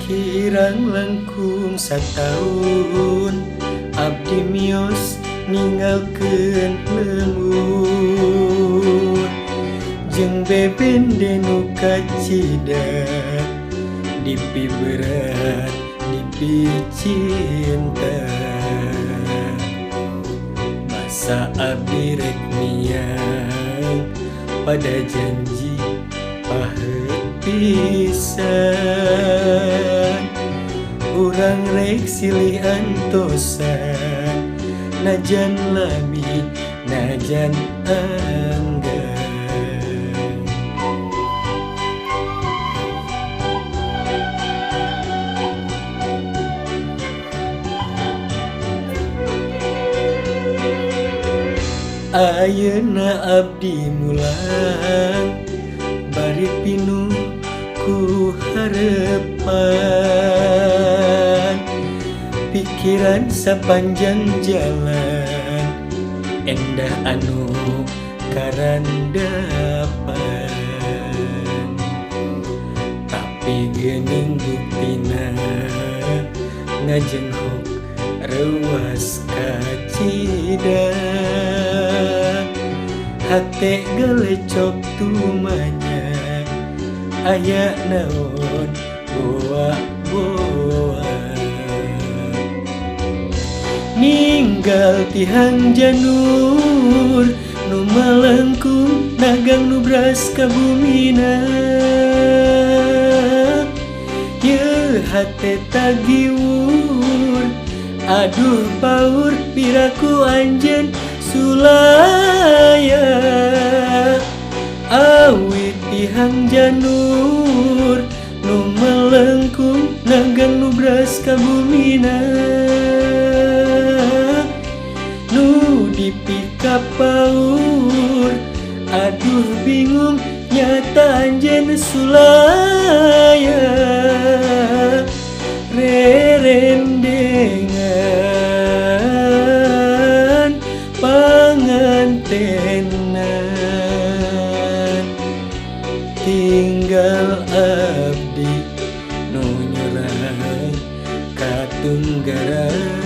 Kirang langkung sataun abdi mios ninggalkeun lembur jeung bebende nu kacida dipiberat dipicinta. Masa abdi rek miang pada janji paheut pisan, urang rek silih antosan najan lami najan anggang. Ayeuna abdi mulang bari pinuh ku harepan, pikiran sapanjang jalan endah anu karandapan. Tapi geuning buktina ngajenghok reuas kacida, hate galecok tumanya aya naon boa-boa. Ninggal tihang janur nu malengkung nagang nu bras ka bumina, yeuh hate tagiwur aduh paur piraku anjeun sulaya. Awit tihang janur nu melengkung nagang nu bras ka bumina, nu dipika paur aduh bingung nyata anjeun sulaya. Rerendengan pangantenan tinggal abdi nu nyerang katunggaran.